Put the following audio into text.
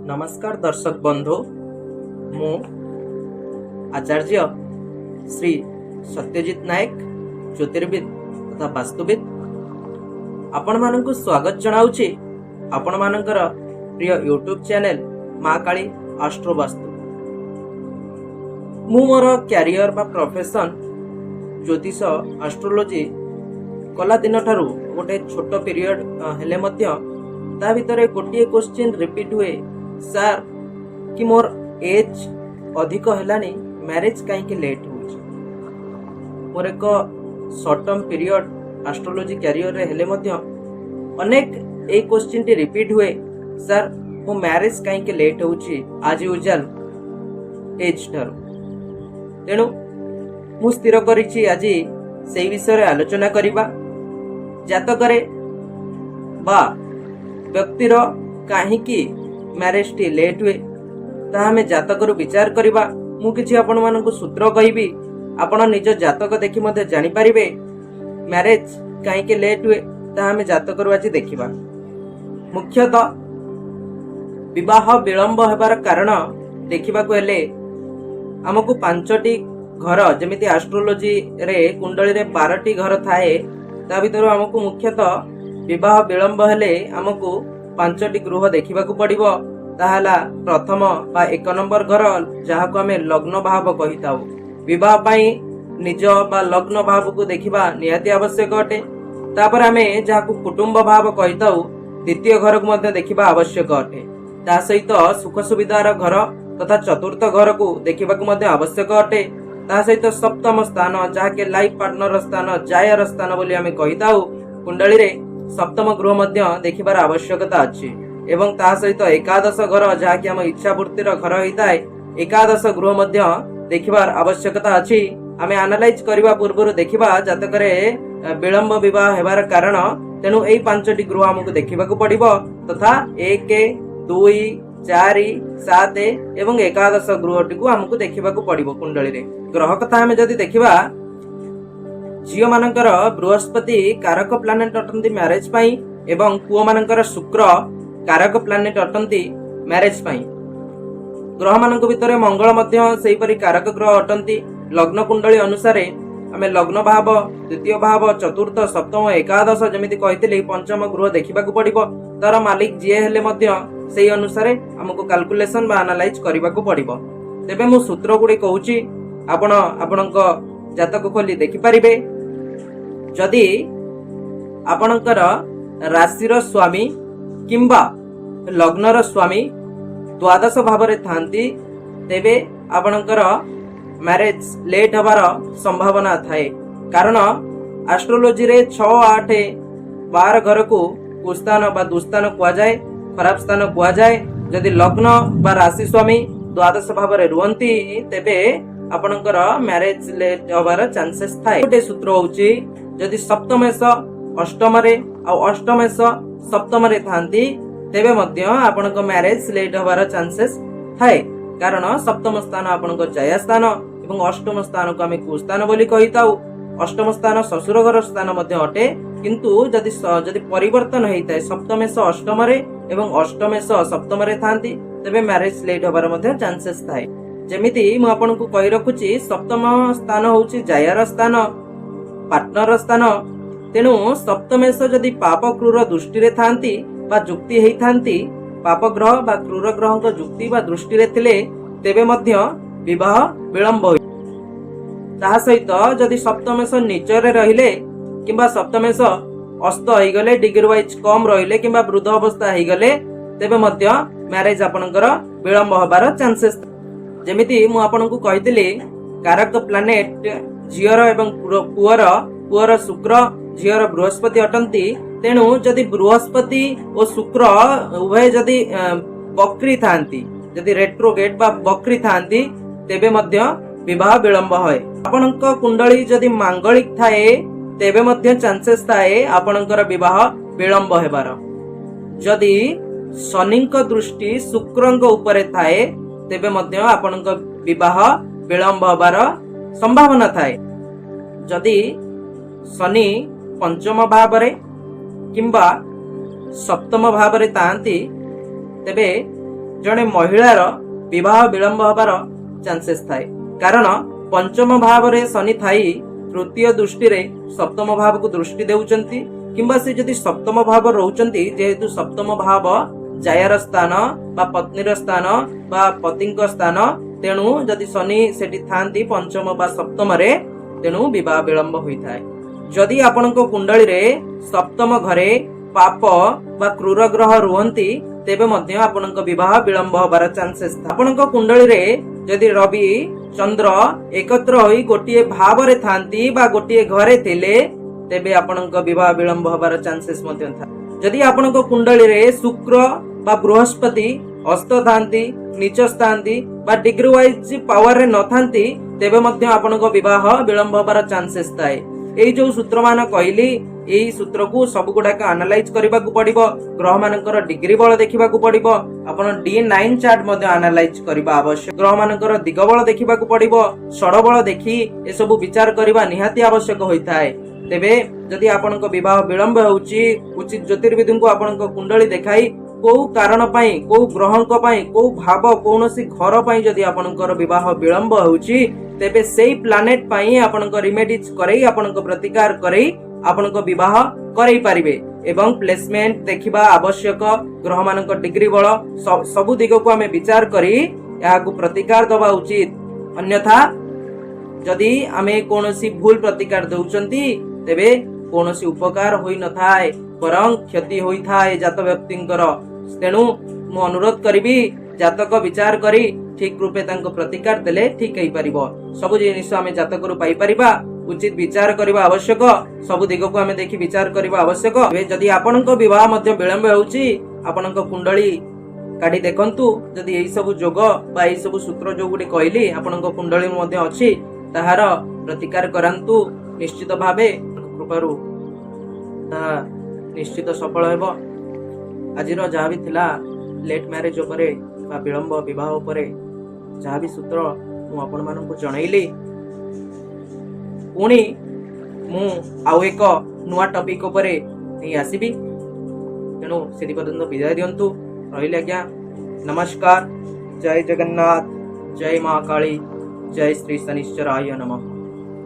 ନମସ୍କାର ଦର୍ଶକ ବନ୍ଧୁ, ମୁଁ ଆଚାର୍ଯ୍ୟ ଶ୍ରୀ ସତ୍ୟଜିତ ନାୟକ, ଜ୍ୟୋତିର୍ବିଦ ତଥା ବାସ୍ତୁବିଦ, ଆପଣମାନଙ୍କୁ ସ୍ୱାଗତ ଜଣାଉଛି ଆପଣମାନଙ୍କର ପ୍ରିୟ ୟୁଟ୍ୟୁବ୍ ଚ୍ୟାନେଲ ମା କାଳୀ ଆଷ୍ଟ୍ରୋ ବାସ୍ତୁ। ମୁଁ ମୋର କ୍ୟାରିୟର ବା ପ୍ରଫେସନ୍ ଜ୍ୟୋତିଷ, ଆଷ୍ଟ୍ରୋଲୋଜି କଲା ଦିନଠାରୁ ଗୋଟେ ଛୋଟ ପିରିୟଡ଼ ହେଲେ ମଧ୍ୟ ତା ଭିତରେ ଗୋଟିଏ କୋଶ୍ଚିନ୍ ରିପିଟ୍ ହୁଏ, ସାର୍, କି ମୋର ଏଜ୍ ଅଧିକ ହେଲାଣି, ମ୍ୟାରେଜ୍ କାହିଁକି ଲେଟ୍ ହେଉଛି? ମୋର ଏକ ସର୍ଟ ଟର୍ମ ପିରିୟଡ଼ ଆଷ୍ଟ୍ରୋଲୋଜି କ୍ୟାରିୟରରେ ହେଲେ ମଧ୍ୟ ଅନେକ ଏଇ କୋଶ୍ଚିନ୍ଟି ରିପିଟ୍ ହୁଏ, ସାର୍, ମୋ ମ୍ୟାରେଜ୍ କାହିଁକି ଲେଟ୍ ହେଉଛି ଆଜ୍ ୟୁଜୁଆଲ୍ ଏଜ୍ ଠାରୁ? ତେଣୁ ମୁଁ ସ୍ଥିର କରିଛି, ଆଜି ସେଇ ବିଷୟରେ ଆଲୋଚନା କରିବା। ଜାତକରେ ବା ବ୍ୟକ୍ତିର କାହିଁକି ମ୍ୟାରେଜଟି ଲେଟ୍ ହୁଏ, ତାହା ଆମେ ଜାତକରୁ ବିଚାର କରିବା। ମୁଁ କିଛି ଆପଣମାନଙ୍କୁ ସୂତ୍ର କହିବି, ଆପଣ ନିଜ ଜାତକ ଦେଖି ମଧ୍ୟ ଜାଣିପାରିବେ ମ୍ୟାରେଜ କାହିଁକି ଲେଟ୍ ହୁଏ, ତାହା ଆମେ ଜାତକରୁ ଆଜି ଦେଖିବା। ମୁଖ୍ୟତଃ ବିବାହ ବିଳମ୍ବ ହେବାର କାରଣ ଦେଖିବାକୁ ହେଲେ ଆମକୁ ପାଞ୍ଚଟି ଘର, ଯେମିତି ଆଷ୍ଟ୍ରୋଲୋଜିରେ କୁଣ୍ଡଳୀରେ 12ଟି ଘର ଥାଏ, ତା ଭିତରୁ ଆମକୁ ମୁଖ୍ୟତଃ ବିବାହ ବିଳମ୍ବ ହେଲେ ଆମକୁ ପାଞ୍ଚଟି ଗୃହ ଦେଖିବାକୁ ପଡ଼ିବ। ତାହା ହେଲା ପ୍ରଥମ ବା 1 ନମ୍ବର ଘର, ଯାହାକୁ ଆମେ ଲଗ୍ନ ଭାବ କହିଥାଉ। ବିବାହ ପାଇଁ ନିଜ ବା ଲଗ୍ନ ଭାବକୁ ଦେଖିବା ନିହାତି ଆବଶ୍ୟକ ଅଟେ। ତାପରେ ଆମେ ଯାହାକୁ କୁଟୁମ୍ବ ଭାବ କହିଥାଉ, ଦ୍ୱିତୀୟ ଘରକୁ ମଧ୍ୟ ଦେଖିବା ଆବଶ୍ୟକ ଅଟେ। ତା ସହିତ ସୁଖ ସୁବିଧାର ଘର ତଥା ଚତୁର୍ଥ ଘରକୁ ଦେଖିବାକୁ ମଧ୍ୟ ଆବଶ୍ୟକ ଅଟେ। ତା ସହିତ ସପ୍ତମ ସ୍ଥାନ, ଯାହାକି ଲାଇଫ ପାର୍ଟନର ସ୍ଥାନ, ଜାୟାର ସ୍ଥାନ ବୋଲି ଆମେ କହିଥାଉ, କୁଣ୍ଡଳୀରେ ସପ୍ତମ ଗୃହ ମଧ୍ୟ ଦେଖିବାର ଆବଶ୍ୟକତା ଅଛି। ଏବଂ ତା ସହିତ ଏକାଦଶ ଘର, ଯାହାକି ଆମ ଇଚ୍ଛାପୂର୍ତ୍ତିର ଘର ହେଇଥାଏ, ଏକାଦଶ ଗୃହ ମଧ୍ୟ ଦେଖିବାର ଆବଶ୍ୟକତା ଅଛି। ଆମେ ଆନାଲାଇଜ କରିବା ପୂର୍ବରୁ ଦେଖିବା ଜାତକରେ ବିଳମ୍ବ ବିବାହ ହେବାର କାରଣ। ତେଣୁ ଏଇ ପାଞ୍ଚଟି ଗୃହ ଆମକୁ ଦେଖିବାକୁ ପଡିବ, ତଥା 1, 2, 4, 7 ଏବଂ ଏକାଦଶ ଗୃହଟିକୁ ଆମକୁ ଦେଖିବାକୁ ପଡିବ କୁଣ୍ଡଳୀରେ। ଗ୍ରହ କଥା ଆମେ ଯଦି ଦେଖିବା, ଝିଅ ମାନଙ୍କର ବୃହସ୍ପତି କାରକ ପ୍ଲାନେଟ ଅଟନ୍ତି ମ୍ୟାରେଜ ପାଇଁ ଏବଂ ପୁଅ ମାନଙ୍କର ଶୁକ୍ର କାରକ ପ୍ଲାନେଟ ଅଟନ୍ତି ମ୍ୟାରେଜ ପାଇଁ। ଗ୍ରହମାନଙ୍କ ଭିତରେ ମଙ୍ଗଳ ମଧ୍ୟ ସେହିପରି କାରକ ଗ୍ରହ ଅଟନ୍ତି। ଲଗ୍ନ କୁଣ୍ଡଳୀ ଅନୁସାରେ ଆମେ ଲଗ୍ନ ଭାବ, ଦ୍ୱିତୀୟ ଭାବ, ଚତୁର୍ଥ, ସପ୍ତମ, ଏକାଦଶ, ଯେମିତି କହିଥିଲି, ପଞ୍ଚମ ଗୃହ ଦେଖିବାକୁ ପଡିବ। ତାର ମାଲିକ ଯିଏ ହେଲେ ମଧ୍ୟ ସେଇ ଅନୁସାରେ ଆମକୁ କାଲକୁଲେସନ ବା ଆନାଲାଇଜ କରିବାକୁ ପଡିବ। ତେବେ ମୁଁ ସୂତ୍ର ଗୁଡିକ କହୁଛି, ଆପଣ ଆପଣଙ୍କ ଜାତକ ଖୋଲି ଦେଖିପାରିବେ। ଯଦି ଆପଣଙ୍କର ରାଶିର ସ୍ୱାମୀ କିମ୍ବା ଲଗ୍ନର ସ୍ୱାମୀ ଦ୍ୱାଦଶ ଭାବରେ ଥାନ୍ତି, ତେବେ ଆପଣଙ୍କର ମ୍ୟାରେଜ ଲେଟ୍ ହେବାର ସମ୍ଭାବନା ଥାଏ। କାରଣ ଆଷ୍ଟ୍ରୋଲୋଜିରେ 6, 8, 12 ଘରକୁ କୁସ୍ଥାନ ବା ଦୁସ୍ଥାନ କୁହାଯାଏ, ଖରାପ ସ୍ଥାନ କୁହାଯାଏ। ଯଦି ଲଗ୍ନ ବା ରାଶି ସ୍ୱାମୀ ଦ୍ୱାଦଶ ଭାବରେ ରୁହନ୍ତି, ତେବେ ଆପଣଙ୍କର ମ୍ୟାରେଜ ଲେଟ୍ ହେବାର ଚାନ୍ସେସ୍ ଥାଏ। ଗୋଟେ ସୂତ୍ର ହଉଛି, ଯଦି ସପ୍ତମେଶ ଅଷ୍ଟମରେ ଆଉ ଅଷ୍ଟମେଶ ସପ୍ତମରେ ଥାନ୍ତି, ତେବେ ମଧ୍ୟ ଆପଣଙ୍କ ମ୍ୟାରେଜ ଲେଟ୍ ହେବାର ଚାନ୍ସେସ୍ ଥାଏ। କାରଣ ସପ୍ତମ ସ୍ଥାନ ଆପଣଙ୍କ ଜାୟା ସ୍ଥାନ ଏବଂ ଅଷ୍ଟମ ସ୍ଥାନକୁ ଆମେ କୁସ୍ଥାନ ବୋଲି କହିଥାଉ। ଅଷ୍ଟମ ସ୍ଥାନ ଶ୍ୱଶୁର ଘର ସ୍ଥାନ ମଧ୍ୟ ଅଟେ। କିନ୍ତୁ ଯଦି ପରିବର୍ତ୍ତନ ହେଇଥାଏ, ସପ୍ତମେଶ ଅଷ୍ଟମରେ ଏବଂ ଅଷ୍ଟମେଶ ସପ୍ତମରେ ଥାନ୍ତି, ତେବେ ମ୍ୟାରେଜ ଲେଟ୍ ହେବାର ମଧ୍ୟ ଚାନ୍ସେସ୍ ଥାଏ। ଯେମିତି ମୁଁ ଆପଣଙ୍କୁ କହି ରଖୁଛି, ସପ୍ତମ ସ୍ଥାନ ହଉଛି ଜାୟାର ସ୍ଥାନ, ପାର୍ଟନର ସ୍ଥାନ। ତେଣୁ ସପ୍ତମେଶ ଯଦି ପାପ କ୍ରୂର ଦୃଷ୍ଟିରେ ଥାନ୍ତି ବା ଯୁକ୍ତି ହେଇଥାନ୍ତି, ପାପ ଗ୍ରହ ବା କ୍ରୂର ଗ୍ରହଙ୍କ ଯୁକ୍ତି ବା ଦୃଷ୍ଟିରେ ଥିଲେ, ତେବେ ମଧ୍ୟ ବିବାହ ବିଳମ୍ବ ହୁଏ। ତାହା ସହିତ ଯଦି ସପ୍ତମେଶ ନୀଚରେ ରହିଲେ କିମ୍ବା ସପ୍ତମେଶ ଅସ୍ତ ହେଇଗଲେ, ଡିଗ୍ରୀ ୱାଇଜ କମ ରହିଲେ କିମ୍ବା ବୃଦ୍ଧ ଅବସ୍ଥା ହେଇଗଲେ, ତେବେ ମଧ୍ୟ ମ୍ୟାରେଜ ଆପଣଙ୍କର ବିଳମ୍ବ ହବାର ଚାନ୍ସେସ୍। ଯେମିତି ମୁଁ ଆପଣଙ୍କୁ କହିଥିଲି, କାରକ ପ୍ଲାନେଟ ଝିଅର ଏବଂ ପୁଅର ଶୁକ୍ର, ଝିଅର ବୃହସ୍ପତି ଅଟନ୍ତି। ତେଣୁ ଯଦି ବୃହସ୍ପତି ଓ ଶୁକ୍ର ଉଭୟ ଯଦି ବକ୍ରି ଥାନ୍ତି, ଯଦି ରେଟ୍ରୋଗେଟ୍ ବା ବକ୍ରି ଥାନ୍ତି, ତେବେ ମଧ୍ୟ ବିବାହ ବିଳମ୍ବ ହୁଏ। ଆପଣଙ୍କ କୁଣ୍ଡଳୀ ଯଦି ମାଙ୍ଗଳିକ ଥାଏ, ତେବେ ମଧ୍ୟ ଚାନ୍ସେସ୍ ଥାଏ ଆପଣଙ୍କର ବିବାହ ବିଳମ୍ବ ହେବାର। ଯଦି ଶନିଙ୍କ ଦୃଷ୍ଟି ଶୁକ୍ରଙ୍କ ଉପରେ ଥାଏ, ତେବେ ମଧ୍ୟ ଆପଣଙ୍କ ବିବାହ ବିଳମ୍ବ ହେବାର ସମ୍ଭାବନା ଥାଏ। ଯଦି ଶନି ପଞ୍ଚମ ଭାବରେ କିମ୍ବା ସପ୍ତମ ଭାବରେ ଥାଆନ୍ତି, ତେବେ ଜଣେ ମହିଳାର ବିବାହ ବିଳମ୍ବ ହେବାର ଚାନ୍ସେସ୍ ଥାଏ। କାରଣ ପଞ୍ଚମ ଭାବରେ ଶନି ଥାଇ ତୃତୀୟ ଦୃଷ୍ଟିରେ ସପ୍ତମ ଭାବକୁ ଦୃଷ୍ଟି ଦେଉଛନ୍ତି, କିମ୍ବା ସେ ଯଦି ସପ୍ତମ ଭାବ ରହୁଛନ୍ତି, ଯେହେତୁ ସପ୍ତମ ଭାବ ଜାୟାର ସ୍ଥାନ ବା ପତ୍ନୀର ସ୍ଥାନ ବା ପତିଙ୍କ ସ୍ଥାନ, ତେଣୁ ଯଦି ଶନି ସେଠି ଥାନ୍ତି ପଞ୍ଚମ ବା ସପ୍ତମରେ, ତେଣୁ ବିବାହ ବିଳମ୍ବ ହୋଇଥାଏ। ଯଦି ଆପଣଙ୍କ କୁଣ୍ଡଳୀରେ ସପ୍ତମ ଘରେ ପାପ ବା କ୍ରୁର ଗ୍ରହ ରୁହନ୍ତି, ତେବେ ମଧ୍ୟ ଆପଣଙ୍କ ବିବାହ ବିଳମ୍ବ ହବାର ଚାନ୍ସେସ୍ ଥାଏ। ଆପଣଙ୍କ କୁଣ୍ଡଳୀରେ ଯଦି ରବି ଚନ୍ଦ୍ର ଏକତ୍ର ହୋଇ ଗୋଟିଏ ଭାବରେ ଥାନ୍ତି ବା ଗୋଟିଏ ଘରେ ଥିଲେ, ତେବେ ଆପଣଙ୍କ ବିବାହ ବିଳମ୍ବ ହବାର ଚାନ୍ସେସ୍ ମଧ୍ୟ ଥାଏ। ଯଦି ଆପଣଙ୍କ କୁଣ୍ଡଳୀରେ ଶୁକ୍ର ବା ବୃହସ୍ପତି ଅସ୍ତ ଥାନ୍ତି, ନିଚ ଥାନ୍ତି ବା ଡିଗ୍ରୀ ୱାଇଜ ପାୱାରରେ ନଥାନ୍ତି, ତେବେ ମଧ୍ୟ ଆପଣଙ୍କ ବିବାହ ବିଳମ୍ବ ହବାର ଚାନ୍ସେସ୍ ଥାଏ। ଏଇ ଯୋଉ ସୂତ୍ରମାନ କହିଲି, ଏଇ ସୂତ୍ରକୁ ସବୁ ଗୁଡାକ ଆନାଲାଇଜ କରିବାକୁ ପଡିବ। ଗ୍ରହ ମାନଙ୍କର ଡିଗ୍ରୀ ବଳ ଦେଖିବାକୁ ପଡିବ। ଆପଣ D9 chart ମଧ୍ୟ ଆନାଲାଇଜ କରିବା ଆବଶ୍ୟକ। ଗ୍ରହ ମାନଙ୍କର ଦିଗ ବଳ ଦେଖିବାକୁ ପଡିବ। ଷଡ଼ବଳ ଦେଖି ଏସବୁ ବିଚାର କରିବା ନିହାତି ଆବଶ୍ୟକ ହୋଇଥାଏ। ତେବେ ଯଦି ଆପଣଙ୍କ ବିବାହ ବିଳମ୍ବ ହେଉଛି, ଉଚିତ ଜ୍ୟୋତିର୍ବିଦଙ୍କୁ ଆପଣଙ୍କ କୁଣ୍ଡଳୀ ଦେଖାଇ କୋଉ କାରଣ ପାଇଁ, କୋଉ ଗ୍ରହଙ୍କ ପାଇଁ, କୋଉ ଭାବ, କୌଣସି ଘର ପାଇଁ ଯଦି ଆପଣଙ୍କର ବିବାହ ବିଳମ୍ବ ହେଉଛି, ତେବେ ସେଇ ପ୍ଲାନେଟ ପାଇଁ ଆପଣଙ୍କ ରିମେଡିଜ କରେଇ, ଆପଣଙ୍କ ପ୍ରତିକାର କରେଇ ଆପଣଙ୍କ ବିବାହ କରେଇ ପାରିବେ। ଏବଂ ପ୍ଲେସମେଣ୍ଟ ଦେଖିବା ଆବଶ୍ୟକ। ଗ୍ରହମାନଙ୍କ ଡିଗ୍ରୀ ବଳ, ସବୁ ଦିଗକୁ ଆମେ ବିଚାର କରି ଏହାକୁ ପ୍ରତିକାର ଦବା ଉଚିତ। ଅନ୍ୟଥା ଯଦି ଆମେ କୌଣସି ଭୁଲ ପ୍ରତିକାର ଦଉଛନ୍ତି, ତେବେ କୌଣସି ଉପକାର ହୋଇନଥାଏ, ବରଂ କ୍ଷତି ହୋଇଥାଏ ଜାତ ବ୍ୟକ୍ତିଙ୍କର। ତେଣୁ ମୁଁ ଅନୁରୋଧ କରିବି, ଜାତକ ବିଚାର କରି ଠିକ ରୂପେ ତାଙ୍କ ପ୍ରତିକାର ଦେଲେ ଠିକ ହେଇପାରିବ। ସବୁ ଜିନିଷ ଆମେ ଜାତକରୁ ପାଇପାରିବା। ଉଚିତ ବିଚାର କରିବା ଆବଶ୍ୟକ। ସବୁ ଦିଗକୁ ଆମେ ଦେଖି ବିଚାର କରିବା ଆବଶ୍ୟକ। ଏବେ ଯଦି ଆପଣଙ୍କ ବିବାହ ମଧ୍ୟ ବିଳମ୍ବ ହେଉଛି, ଆପଣଙ୍କ କୁଣ୍ଡଳୀ କାଢି ଦେଖନ୍ତୁ। ଯଦି ଏଇ ସବୁ ଯୋଗ ବା ଏଇ ସବୁ ସୂତ୍ର ଯୋଉଗୁଡି କହିଲି ଆପଣଙ୍କ କୁଣ୍ଡଳୀ ମଧ୍ୟ ଅଛି, ତାହାର ପ୍ରତିକାର କରାନ୍ତୁ। ନିଶ୍ଚିତ ଭାବେ କୃପାରୁ ତାହା ନିଶ୍ଚିତ ସଫଳ ହେବ। ଆଜିର ଯାହା ବି ଥିଲା ଲେଟ୍ ମ୍ୟାରେଜ ଉପରେ ବା ବିଳମ୍ବ ବିବାହ ଉପରେ ଯାହା ବି ସୂତ୍ର ମୁଁ ଆପଣମାନଙ୍କୁ ଜଣେଇଲି, ପୁଣି ମୁଁ ଆଉ ଏକ ନୂଆ ଟପିକ ଉପରେ ନେଇ ଆସିବି। ତେଣୁ ସେଠି ପର୍ଯ୍ୟନ୍ତ ବିଦାୟ ଦିଅନ୍ତୁ। ରହିଲି ଆଜ୍ଞା, ନମସ୍କାର। ଜୟ ଜଗନ୍ନାଥ, ଜୟ ମା କାଳୀ, ଜୟ ଶ୍ରୀ ଶନିଶ୍ଚରାୟ ନମଃ।